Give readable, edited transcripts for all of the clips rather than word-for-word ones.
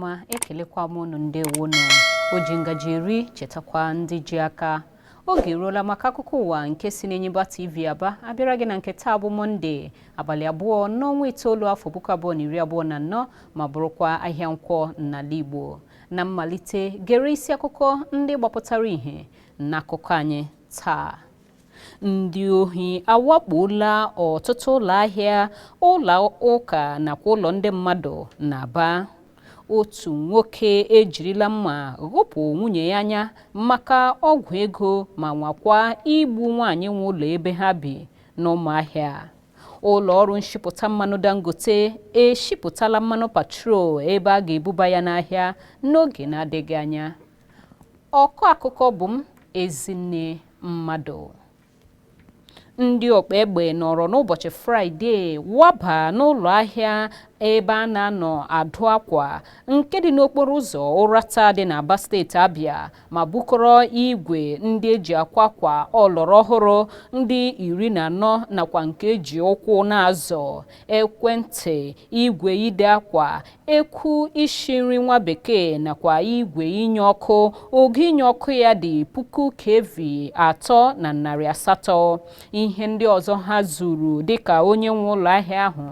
Ọma, ekelekwa m unu. Ndewonu. O ji ngaji eri, chetakwa ndị ji aka. Oge eruola maka akụkọ ụwa nke si n'Enyimba TV Aba abịara gị na nke taa bụ Mọnde, abalị 2 n'ọnwa 9, afọ 2024, ma bụrụkwa ahịa Nkwọ n'ala Igbo. Na mmalite, gere isi akụkọ ndị gbapụtara ìhè n'akụkọ anyị taa. Ndị ohi awakpola ọtụtụ ụlọ ahịa, ụlọ ụka nakwa ụlọ ndị mmadụ n'Aba. Otu nwoke ejirila mma ghụpụ nwunye ya anya maka ọgwụ ego ma nwakwa igbu nwaanyị nwe ụlọ ebe ha bi n'Ụmụahịa. Ụlọ ọrụ nshipụta mmanụ Dangote eshipụtala mmanụ patrol ebe a ga-ebuba ya n'ahịa n'oge na-adịghị anya. Ọkọ akụkọ bụ m, Ezinne Mmadụ. Ndị ọkpa egbe nọrọ n'ụbọchị Fraịde waba n'ụlọ ahịa ebe a na-anọ adụ akwa nke dị n'okporo ụzọ Ụrata dị n'Aba, steeti Abịa, ma bukọrọ igwe ndị eji akwa akwa ọlọrọ ọhụrụ ndị 14 nakwa nke eji ụkwụ na-azọ, ekwentị, igwe ide akwa, ekwu ishi nri nwa bekee nakwa igwe inye ọkụ ogo inye ọkụ ya dị puku kV 3,800. Ihe ndị ọzọ ha zuru, dịka onye nwe ụlọ ahịa ahụ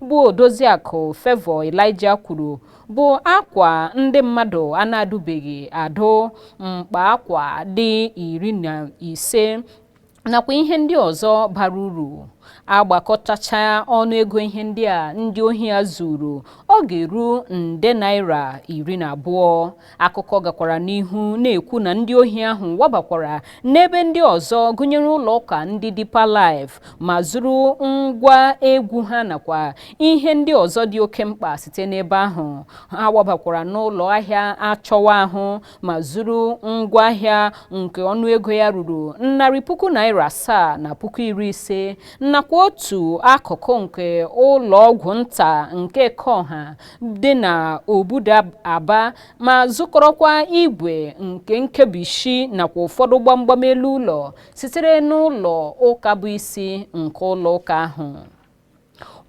bụ Odoziakụ Favour Elijah kwuru, bụ akwa ndị mmadụ a na-adụbeghị adụ, mkpa akwa dị 15 nakwa ihe ndị ọzọ bara uru. Agbakọtacha ọnụ ego ihe ndị a ndị ohi a zuru, ọ ga-eru nde naira 12. Akụkọ gakwara n'ihu na-ekwu na ndị ohi ahụ wabakwara n'ebe ndị ọzọ, gụnyere ụlọ ụka ndị Deeper Life, ma zuru ngwa egwu ha nakwa ihe ndị ọzọ dị oke mkpa site n'ebe ahụ. Ha wabakwara n'ụlọ ahịa achọwa ahụ ma zuru ngwaahịa nke ọnụego ya ruru narị puku naira 7 na puku 50, nakwa otu akụkụ nke ụlọ ọgwụ nta nke Keọha dị na obodo Aba, ma zụkọrọkwa igwe nke nkebishi nakwa ụfọdụ gbamgbam elu ụlọ sitere n'ụlọ ụka bụ isi nke ụlọ ụka ahụ.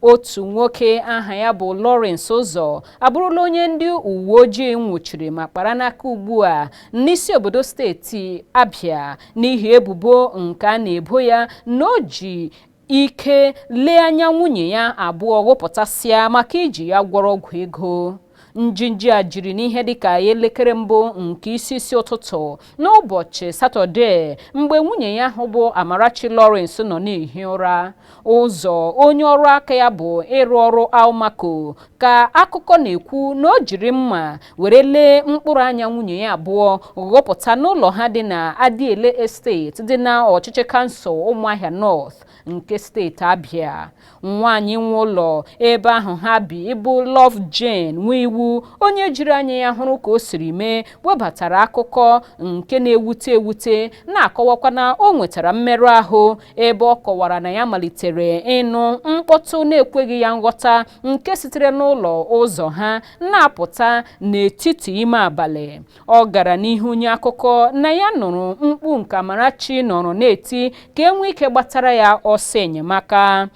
Otu nwoke aha ya bụ Lawrence Ụzọ abụrụla onye ndị uwe ojii nwụchiri ma kpara n'aka ugbu a n'isi obodo steeti Abịa, n'ihi ebubo nke a na-ebo ya na o ji ike lee anya nwunye ya abụọ ghụpụtasịa maka iji ya gwọrọ ọgwụ ego. Njinji a jiri n'ihe dịka elekere 1 nke isi isi ụtụtụ n'ụbọchị Satọde, mgbe nwunye ya ahụ bụ Amarachi Lawrence nọ na-ehi ụra. Ụzọ, onye ọrụ aka ya bụ ịrụ ọrụ almako, ka akụkọ na-ekwu na o jiri mma were lee mkpụrụ anya nwunye ya abụọ ghọpụta n'ụlọ ha dị na Adiele Estate dị na ọchịchị kansụl Ụmụahịa North nke steeti Abịa. Nwaanyị nwe ụlọ ebe ahụ ha bi bụ Love Jane Nwe Iwu, onye jiri anya ya hụrụ ka o siri mee, webatara akụkọ nke na-ewute ewute, na-akọwakwa na o nwetara mmerụ ahụ, ebe ọ kọwara na ya malitere ịnụ mkpọtụ na-ekweghị ya nghọta nke sitere n'ụlọ ụzọ ha na-apụta n'etiti ime abalị. Ọ gara n'ihu nye akụkọ na ya nụrụ mkpu nke Amarachi nọrọ na-eti ka e nwee ike gbatara ya ọsọ enyemaka.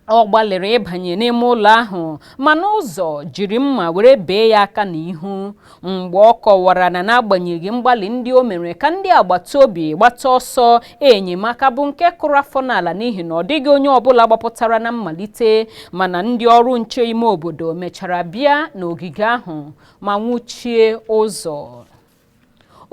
Ọ gbalịrị ịbanye n'ime ụlọ ahụ, mana Ụzọ jiri mma were bee ya aka n'ihu. Mgbe ọ kọwara na n'agbanyeghị mgbalị ndị o mere ka ndị agbata obi gbata ọsọ enyemaka, bụ nke kụrụ afọ n'ala n'ihi na ọ dịghị onye ọbụla gbapụtara na mmalite, mana ndị ọrụ nche ime obodo mechara bịa n'ogige ahụ ma nwụchie Ụzọ.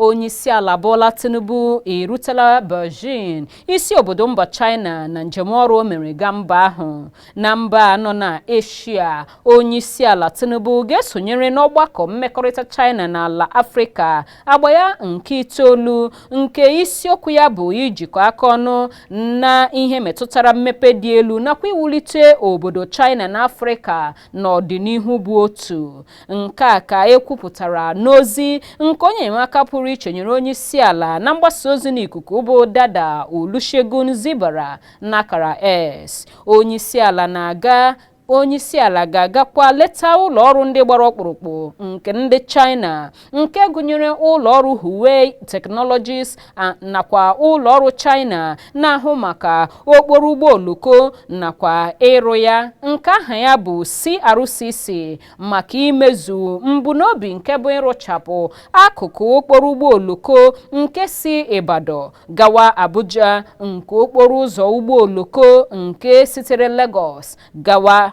Onyeisiala Bola Tinubu erutela Beijing, isi obodo mba China, na njem ọrụ o mere gaa mba ahụ na mba nọ na Eshia. Onyeisiala Tinubu ga-esonyere n'ọgbakọ mmekọrịta China na ala Afrịka agba ya nke itoolu, nke isiokwu ya bụ ijikọ aka ọnụ na ihe metụtara mmepe dị elu nakwa iwulite obodo China na Afrịka n'ọdịnihu bụ otu. Nke a ka ekwupụtara n'ozi nke onye enyemaka pụrụ iche nyere onye isi ala na mgbasa ozi n'ikuku bụ Dada Olusegun zibara n'akara S. Onye isi ala na-aga Onyeisiala ga-agakwa leta ụlọ ọrụ ndị gbara ọkpụrụkpụ nke ndị China, nke gụnyere ụlọ ọrụ Huawei Technologies nakwa ụlọ ọrụ China na-ahụ maka okporo ụgbọ oloko nakwa ịrụ ya, nke aha ya bụ CRCC, maka imezu mbunobi nke bụ ịrụchapụ akụkụ okporo ụgbọ oloko nke si Ibadan gawa Abuja, nke okporo ụzọ ụgbọ oloko nke sitere Lagos gawa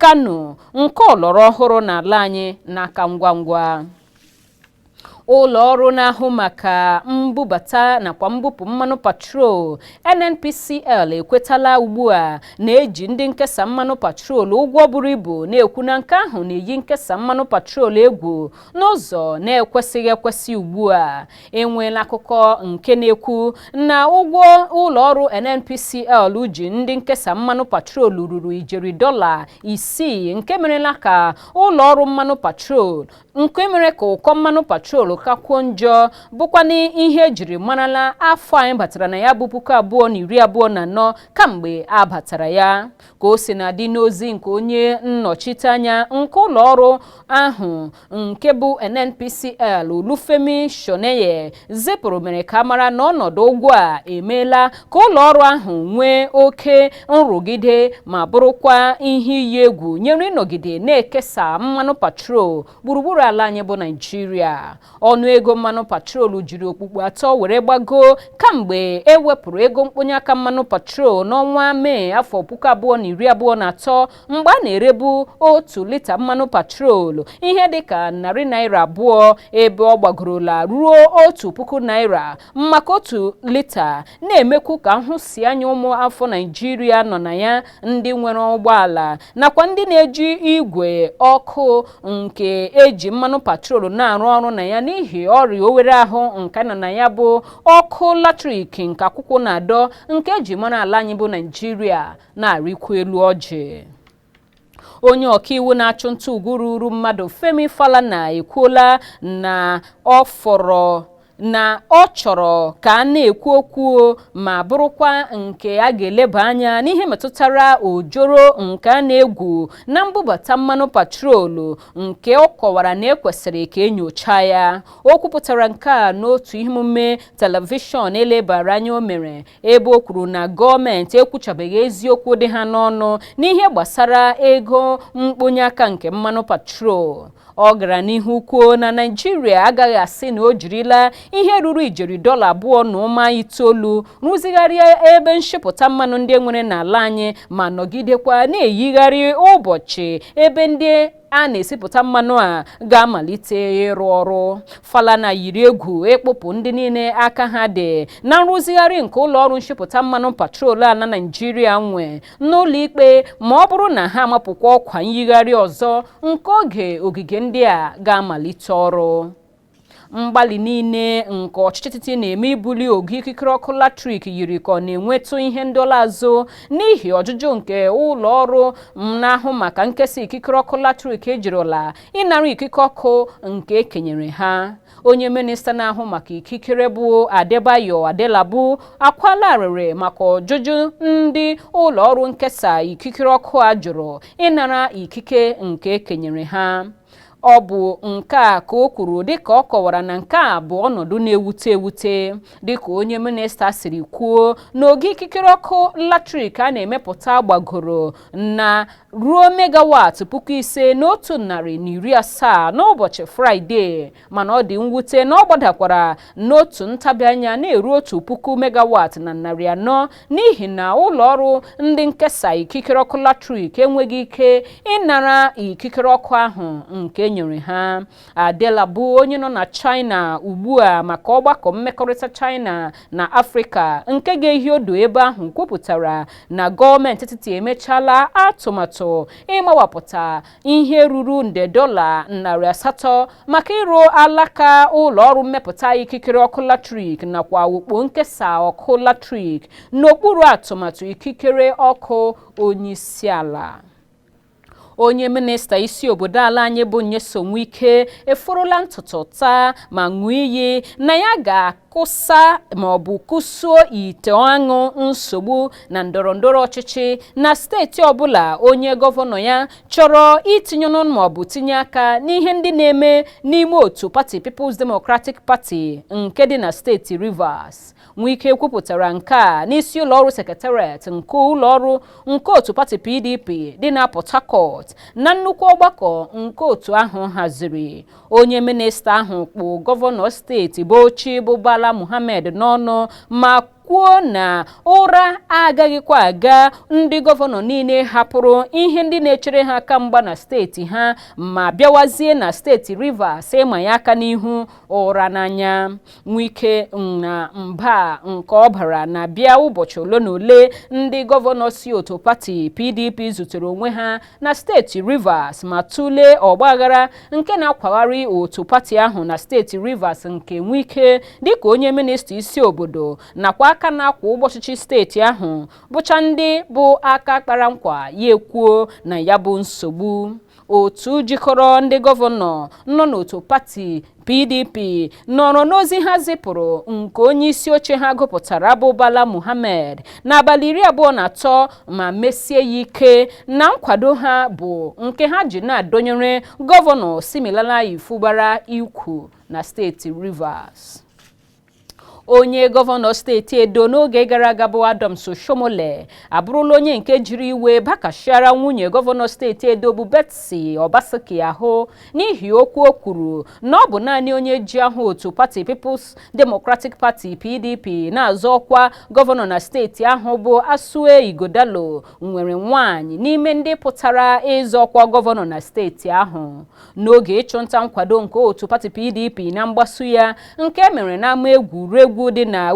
Kano nke ọlọrọ ọhụrụ n'ala anyị n'aka ngwa ngwa. Ụlọ ọrụ na-ahụ maka mbubata nakwa mbupụ mmanụ patrol NNPCL ekwetala ugbu a na-eji ndị nkesa mmanụ patrol ụgwọ buru ibu, na-ekwu na nke ahụ na-eyi nkesa mmanụ patrol egwu n'ụzọ na-ekwesịghị ekwesị. Ugbu a enweela akụkọ nke na-ekwu na ụgwọ ụlọ ọrụ NNPCL ji ndị nkesa mmanụ patrol ruru ijeri $6, nke merela ka ụlọ ọrụ mmanụ patrol, nke mere ka ụkọ mmanụ patrol kakwuo njọ, bụkwana ihe ejiri marala afọ anyị batara na ya bụ 2024 kamgbe a batara ya. Ka o si na-adị, n'ozi nke onye nnọchiteanya nke ụlọ ọrụ ahụ nke bụ NNPCL, Olufemi Shoneye, zipụrụ mere ka mara na ọnọdụ ụgwọ a emeela ka ụlọ ọrụ ahụ nwee oke nrụgide ma bụrụkwa ihe iyi egwu nyere ịnọgide na-ekesa mmanụ patrol gburugburu ala anyị bụ Naịjirịa. Ọnụego mmanụ patrol jiri okpukpu atọ were gbago kamgbe ewepụrụ ego mkponye aka mmanụ patrol n'ọnwa Mee afọ 2023, mgbe a na-erebu otu lita mmanụ patrol ihe dịka ₦200, ebe ọ gbagorola ruo ₦1,000 maka otu lita, na-emekwu ka nhụsi anya ụmụ afọ Naịjirịa nọ na ya, ndị nwere ụgbọala nakwa ndị na-eji igwe ọkụ nke eji mmanụ patrol na-arụ ọrụ na ya, n'ihi ọrịa owere ahụ nke nọ na ya bụ ọkụ latrik nke akwụkwọ na-adọ nke eji mara ala anyị bụ Naịjirịa na-arịkwu elu ọjị. Onye ọkaiwu na-achụ nta ugwu ruru mmadụ Femi Falana ekwuola na ọ fọrọ na ọ chọrọ ka a na-ekwu okwu ma bụrụkwa nke a ga-eleba anya n'ihe metụtara ojoro nke a na-egwu na mbubata mmanụ patrolu, nke ọ kọwara na ekwesịrị ka enyocha ya. O kwupụtara nke a n'otu ihe omume telivishọn elebara anya o mere, ebe o kwuru na gọọmenti ekwuchabeghị eziokwu dị ha n'ọnụ n'ihe gbasara ego mkponye aka nke mmanụ patrol. Ọ gara n'ihu kwuo na Naịjirịa agaghị asị na o jirila ihe ruru ijeri $2.9 rụzigharịa ebe nshịpụta mmanụ ndị nwere n'ala anyị, ma nọgidekwa na-eyigharị ụbọchị ebe ndị a na-esipụta mmanụ a ga-amalite ịrụ ọrụ. Falana yiri egwu ịkpụpụ ndị niile aka ha dị na nrụzigharị nke ụlọ ọrụ nshịpụta mmanụ patrol a na Naịjirịa nwe n'ụlọ ikpe, ma ọ bụrụ na ha amapụkwa ọkwa nyigharị ọzọ nke oge ogige ndị a ga-amalite ọrụ. Mgbalị niile nke ọchịchị etiti na-eme ibuli ogo ikikere ọkụ latrik yiri ka ọ na-enwetụ ihe ndọla azụ n'ihi ọjụjụ nke ụlọ ọrụ na-ahụ maka nkesa ikikere ọkụ latrik ejirila ịnara ikike ọkụ nke ekenyere ha. Onye minista na-ahụ maka ikikere bụ Adebayo Adelabu akwala arịrị maka ọjụjụ ndị ụlọ ọrụ nkesa ikikere ọkụ a jụrụ ịnara ikike nke ekenyere ha. Ọ bụ nke a ka o kwuru dịka ọ kọwara na nke a bụ ọnọdụ na-ewute ewute. Dịka onye minista siri kwuo, n'oge ikikere ọkụ latrik a na-emepụta gbagoro na ruo megawatị 5,170 n'ụbọchị Fraịde, mana ọ dị mwute na ọ gbadakwara n'otu ntabi anya na-eru 1,400, n'ihi na ụlọ ọrụ ndị nkesa ikikere ọkụ latrik enweghị ike ịnara ikikere ọkụ ahụ nke nyere ha. Adelabu, onye nọ na China ugbu a maka ọgbakọ mmekọrịta China na Afrịka nke ga-ehi odo ebe ahụ, kwupụtara na gọọmenti etiti emechaala atụmatụ ịmawapụta ihe ruru nde $800 maka ịrụ alaka ụlọ ọrụ mmepụta ikikere ọkụ latrik nakwa okpo nkesa ọkụ latrik n'okpuru atụmatụ ikikere ọkụ onyeisiala. Onye minista isi obodo ala anyị bụ Nyesom Wike eforola ntutu taa ma ṅụọ iyi na ya ga Kụsa maọbụ kụsuo ite aṅụ nsogbu na ndọrọ ndọrọ ọchịchị na steeti ọbụla onye gọvanọ ya chọrọ itinye ọnụ maọbụ tinye aka n'ihe ndị na-eme n'ime otu pati People's Democratic Party nke dị na steeti Rivers. Wike kwupụtara nke a n'isi ụlọọrụ sekretariat nke ụlọọrụ nke otu pati PDP dị na Port Harcourt na nnukwu ọgbakọ nke otu ahụ haziri. Onye minista ahụ kpụ gọvanọ steeti Bauchi bụ Bala Muhammed n'ọnụ ma kwuo na ụra agaghịkwa aga ndị gọvanọ niile hapụrụ ihe ndị na-echere ha aka mgba na steeti ha ma bịawazie na steeti Rivers ịma ya aka n'ihu ụra n'anya. Wike na mba nke ọ bara na-abịa ụbọchị ole na ole ndị gọvanọ si otu pati PDP zutere onwe ha na steeti Rivers ma tụlee ọgbaghara nke na-akwagharị otu pati ahụ na steeti Rivers nke Wike dịka onye minista isi obodo nakwa aka na-akwụ ụgbọ ọchịchị steeti ahụ bụcha ndị bụ aka kpara nkwa ya ekwuo na ya bụ nsogbu. Otu jikọrọ ndị gọvanọ nọ n'otu pati PDP nọrọ n'ozi ha zipụrụ nke onye isi oche ha gụpụtara bụ Bala Muhammed n'abalị 23 ma mesie ya ike na nkwado ha bụ nke ha ji na-adọnyere gọvanọ Siminalayi Fubara ikwu na steeti Rivers. Onye gọvanọ steeti Edo n'oge gara aga bụ Adams Oshiomhole abụrụla onye nke jiri iwe bakasịara nwunye gọvanọ steeti Edo bụ Betsy Obaseki ahụ n'ihi okwu o kwuru na ọ bụ naanị onye ji aha otu pati People's Democratic Party PDP na-azọ ọkwa gọvanọ na steeti ahụ bụ Asue Ighodalo nwere nwaanyị n'ime ndị pụtara ịzọ ọkwa gọvanọ na steeti ahụ. N'oge ịchụnta nkwado nke otu pati PDP na mgbasu ya nke mere n'ama egwuregwu dị na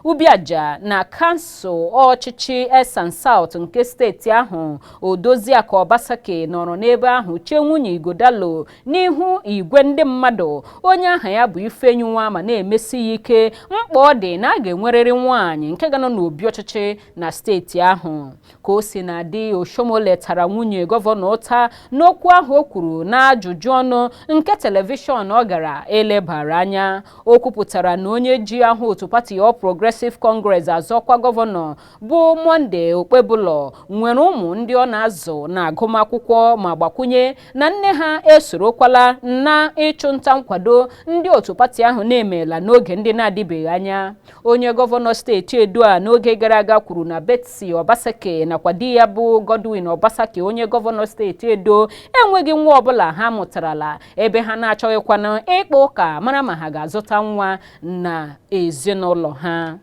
Ubiaja na kansụl ọchịchị Esan South nke steeti ahụ, Odoziakụ Obaseki nọrọ n'ebe ahụ chee nwunye Ighodalo n'ihu igwe ndị mmadụ onye aha ya bụ Ifeyinwa ma na-emesi ya ike mkpa ọ dị na a ga-enwerịrị nwaanyị nke ga-anọ n'obi ọchịchị na steeti ahụ. Ka o si na-adị, Oshiomhole tara nwunye gọvanọ ụta n'okwu ahụ o kwuru n'ajụjụ ọnụ nke telivishọn ọ gara elebara anya. O kwupụtara na onye ji aha otu pati All Progressive Congress azọkwa gọvanọ bụ Monday Okpebholo nwere ụmụ ndị ọ na-azụ na agụmakwụkwọ ma gbakwunye na nne ha esorokwala na ịchụnta nkwado ndị otu pati ahụ na-emela n'oge ndị na-adịbeghị anya. Onye gọvanọ steeti Edo a n'oge gara aga kwuru na Betsy Obaseki nakwa di ya bụ Godwin Obaseki onye gọvanọ steeti Edo enweghị nwa ọbụla ha mụtarala ebe ha na-achọghịkwanụ ịkpa ụka mara ma ha ga-azụta nwa na ezinụlọ ha.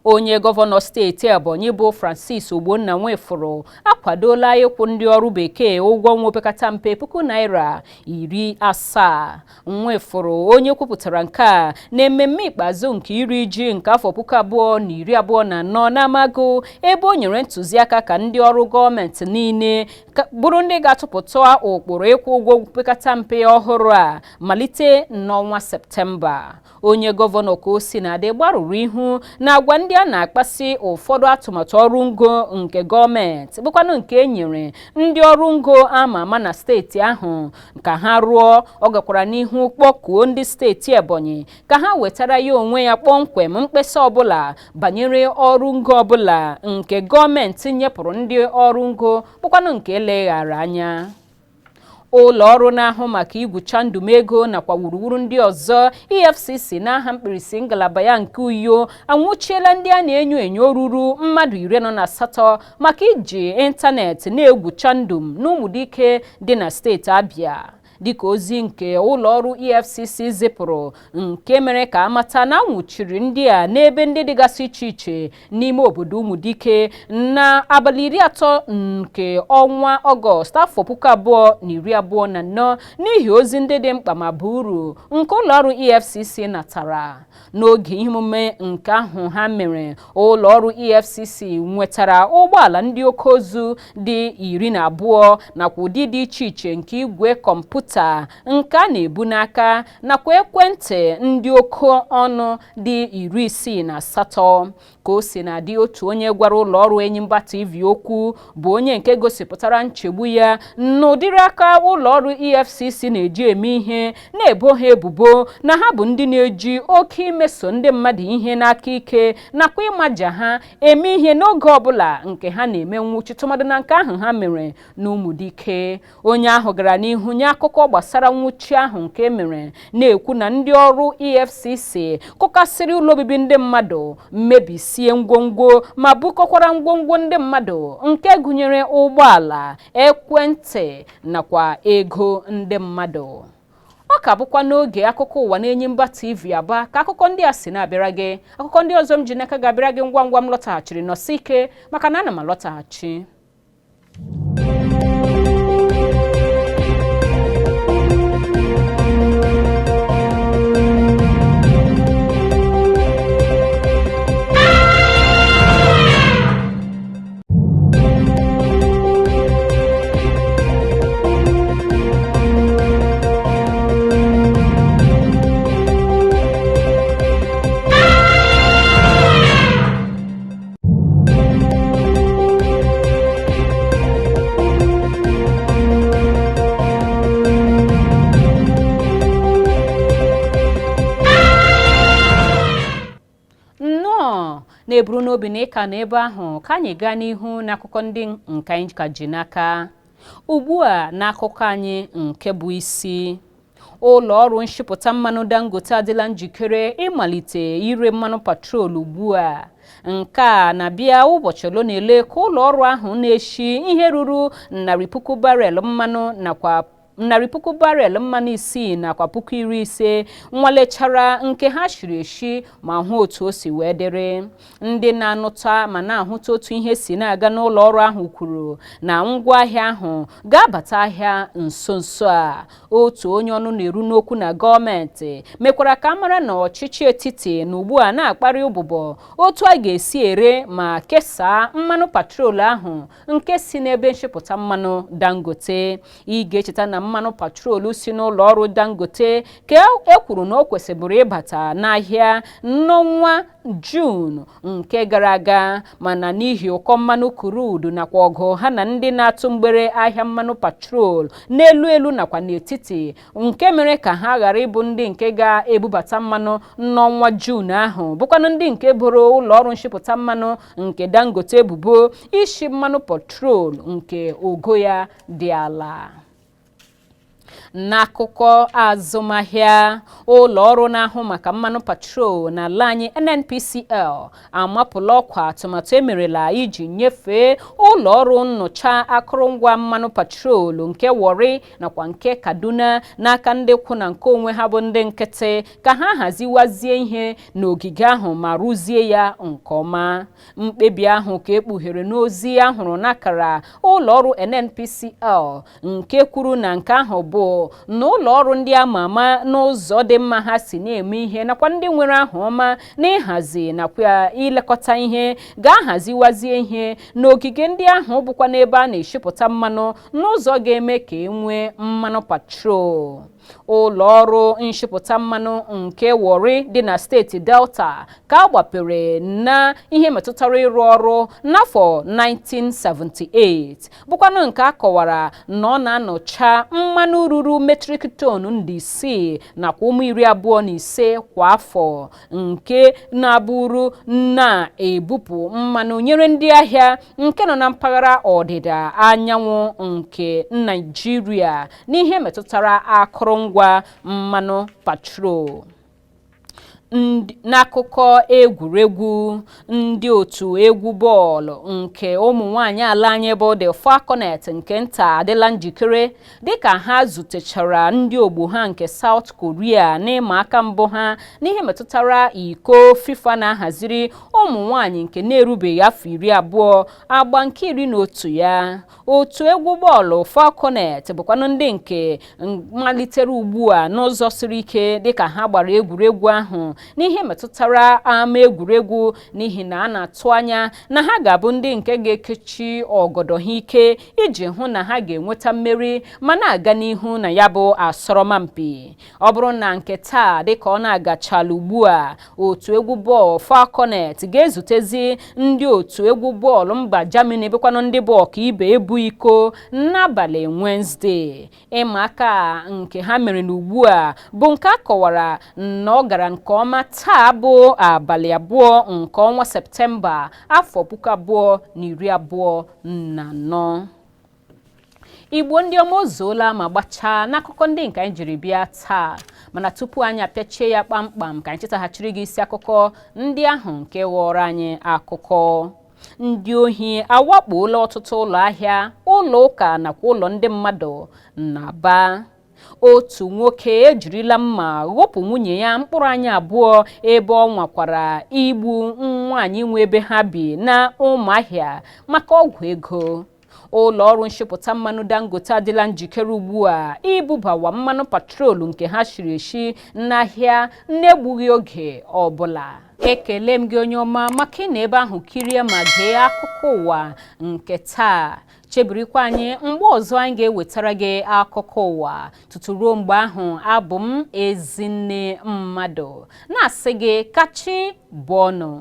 Onye gọvanọ steeti Ebonyi bụ Francis Ogbonna Nwifuru akwadola ịkwụ ndị ọrụ bekee ụgwọ ọnwa opekata mpe ₦70,000. Nwifuru onye kwupụtara nke a na mmemme ikpeazụ nke iri ji nke afọ 2024 n'Amagu ebe o nyere ntụziaka ka ndị ọrụ gọọmenti niile bụrụ ndị ga-atụpụta ụkpụrụ ịkwụ ụgwọ opekata mpe ọhụrụ a malite n'ọnwa Septemba. Onye gọvanọ ka o si na-adị gbarụrụ ihu na agwa ndị a na-akpasị ụfọdụ atụmatụ ọrụ ngo nke gọọmenti bụkwanụ nke e nyere ndị ọrụ ngo ama ama na steeti ahụ ka ha rụọ. Ọ gakwara n'ihu kpọkuo ndị steeti Ebonyi ka ha wetara ya onwe ya kpọmkwem mkpesa ọbụla banyere ọrụ ngo ọbụla nke gọọmenti nyepụrụ ndị ọrụ ngo bụkwanụ nke eleghara anya. Ụlọ ọrụ na-ahụ maka igwucha ndụmego nakwa wuruwuru ndị ọzọ EFCC n'aha mkpirisi ngalaba ya nke Uyo anwụchiela ndị a na-enyo enyo ruru mmadụ 48 maka iji ịntanetị na-egwucha ndụm n'Ụmụdike dị na steeti Abia. Dịka ozi nke ụlọ ọrụ EFCC zipụrụ nke mere ka amata na anwụchiri ndị a n'ebe ndị dịgasị iche iche n'ime obodo Ụmụdike na abalị 30 nke ọnwa Ọgọst afọ 2024 n'ihi ozi ndị dị mkpa ma bụ uru nke ụlọ ọrụ EFCC natara. N'oge ihe omume nke ahụ ha mere, ụlọ ọrụ EFCC nwetara ụgbọala ndị oke ozu dị 12 nakwa ụdị dị iche iche nke igwe kọmputa nke a na-ebu n'aka nakwa ekwentị ndị oke ọnụ dị 68. Ka o si na-adị, otu onye gwara ụlọ ọrụ Enyimba TV okwu bụ onye nke gosipụtara nchegbu ya n'ụdịrị aka ụlọ ọrụ EFCC na-eji eme ihe, na-ebo ha ebubo na ha bụ ndị na-eji oke imeso ndị mmadụ ihe n'aka ike nakwa ịmaja ha eme ihe n'oge ọbụla nke ha na-eme nwụchi, tụmadụ na nke ahụ ha mere n'Ụmụdike. Onye ahụ gara n'ihu nye akụkọ gbasara nwụchi ahụ nke mere, na-ekwu na ndị ọrụ EFCC kụkasịrị ụlọ obibi ndị mmadụ, mebisie ngwongwo ma bukọkwara ngwongwo ndị mmadụ nke gụnyere ụgbọala, ekwentị nakwa ego ndị mmadụ. Ọ ka bụkwa n'oge akụkọ ụwa n'Enyimba TV Aba ka akụkọ ndị a si na-abịara gị. Akụkọ ndị ọzọ m ji n'aka ga-abịara gị ngwa ngwa m lọtaghachiri. Nọsi ike, maka na ana m alọtaghachi. Nnọọ na-eburu n'obi na ịka n'ebe ahụ ka anyị gaa n'ihu n'akụkọ ndị nke anyị ka ji n'aka ugbu a. N'akụkọ anyị nke bụ isi, ụlọ ọrụ nshipụta mmanụ Dangote adịla njikere ịmalite ire mmanụ patrol ugbu a. Nke a na-abịa ụbọchị ole na ole ka ụlọ ọrụ ahụ na-eshi ihe ruru 100,000 barel mmanụ nakwa 100,000 barel mmanụ 6 nakwa 50,000 nwalechara nke ha shiri eshi ma hụ otu o si wee dịrị. Ndị na-anụta ma na-ahụta otu ihe si na-aga n'ụlọ ọrụ ahụ kwuru na ngwaahịa ahụ ga-abata ahịa nso nso a. Otu onye ọnụ na-eru n'okwu na gọọmenti mekwara ka a mara na ọchịchị etiti na ugbu a na-akparị ụbụbọ otu a ga-esi ere ma kesaa mmanụ patrol ahụ nke si n'ebe nshipụta mmanụ Dangote. Ị ga-echeta na mmanụ patrol si n'ụlọ ọrụ Dangote ka e kwuru na o kwesịbụrụ ịbata n'ahịa n'ọnwa Juun nke gara aga, mana n'ihi ụkọ mmanụ crude nakwa ọgụ ha na ndị na-atụ mgbere ahịa mmanụ patrol n'elu elu nakwa n'etiti, nke mere ka ha ghara ịbụ ndị nke ga-ebubata mmanụ n'ọnwa Juun ahụ, bụkwanụ ndị nke boro ụlọ ọrụ nshipụta mmanụ nke Dangote ebubo isi mmanụ petrol nke ogo ya dị ala. N'akụkọ azụmahịa, ụlọ ọrụ na-ahụ maka mmanụ patrol n'ala anyị, NNPCL, amapụla ọkwa atụmatụ emerela iji nyefee ụlọ ọrụ nnụcha akụrụngwa mmanụ patrol nke Warri nakwa nke Kaduna n'aka ndị kwụ na nke onwe ha bụ ndị nkịtị, ka ha haziwazie ihe n'ogige ahụ ma rụzie ya nke ọma. Mkpebi ahụ ka ekpughere n'ozi ahụrụ n'akara ụlọ ọrụ NNPCL, nke kwuru na nke ahụ bụ na ụlọ ọrụ ndị ama ama n'ụzọ dị mma ha si na-eme ihe nakwa ndị nwere aha ọma n'ịhazi nakwa ilekọta ihe ga-ahaziwazie ihe n'ogige ndị ahụ, bụkwa n'ebe a na-eshipụta mmanụ n'ụzọ ga-eme ka e nwee mmanụ patrol. Ụlọ ọrụ nshipụta mmanụ nke Warri dị na steeti Delta ka a gbapere na ihe metụtara ịrụ ọrụ n'afọ 1978, bụkwanụ nke a kọwara na ọ na-anọcha mmanụ ruru metric ton 6 nakwa ụmụ 25 kwa afọ, nke na-abụrụ na-ebupụ mmanụ nyere ndị ahịa nke nọ na mpaghara ọdịda anyanwụ nke Naịjirịa n'ihe metụtara akụrụngwa mmanụ patrol. N'akụkọ egwuregwu, ndị otu egwu bọọlụ nke ụmụ nwanyị ala anyị bụ The Falconet nke nta adịla njikere dịka ha zutechara ndị ogbo ha nke South Korea n'ịma aka mbụ ha n'ihe metụtara iko FIFA na-ahaziri ụmụ nwanyị nke na-erubeghị afọ 20, agba nke 11 ya. Otu egwu bọọlụ Falconet bụkwanụ ndị nke malitere ugbu a n'ụzọ siri ike dịka ha gbara egwuregwu ahụ. N'ihe metụtara ama egwuregwu, n'ihi na a na-atụ anya na ha ga-abụ ndị nke ga-ekechi ọgọdọ ha ike iji hụ na ha ga-enweta mmeri ma na-aga n'ihu na ya bụ asọrọmpi. Ọ bụrụ na nke taa dịka ọ na-agachala ugbu a, otu egwu bọọlụ Falconet ga-ezutezi ndị otu egwu bọọlụ mba Germany, bụkwanụ ndị bụ ọkaibe ebu iko, n'abalị Wednesday. Ịma aka nke ha mere n'ugbu a bụ nke a kọwara na ọ gara nke ọma taa bụ abalị 2 nke ọnwa Septemba afọ 2024. Igbo ndị ọma, ozuola ma gbachaa n'akụkọ ndị nke anyị jiri bịa taa. Mana tupu anyị apịachie ya kpamkpam, ka anyị chetaghachiri gị isi akụkọ ndị ahụ nke ghọrọ anyị akụkọ. Ndị ohi awakpola ọtụtụ ụlọ ahịa, ụlọ ụka nakwa ụlọ ndị mmadụ n'Aba. Otu nwoke ejirila mma ghụpụ nwunye ya mkpụrụ anya abụọ, ebe ọ nwakwara igbu nwaanyị nwe ebe ha bi na Ụmụahịa maka ọgwụ ego. Ụlọ ọrụ nshipụta mmanụ Dangote adịla njikere ugbu a ibubawa mmanụ patrolu nke ha shiri eshi n'ahịa n'egbughị oge ọbụla. Ekele m gị, onye ọma, maka ị na ebe ahụ kirie ma gee akụkọ ụwa nke taa. Chebirikwa anyị mgbe ọzọ anyị ga-ewetara gị akụkọ ụwa. Tutu ruo mgbe ahụ, abụ m Ezinne Mmadụ na-asị gị kachi bụọnụ.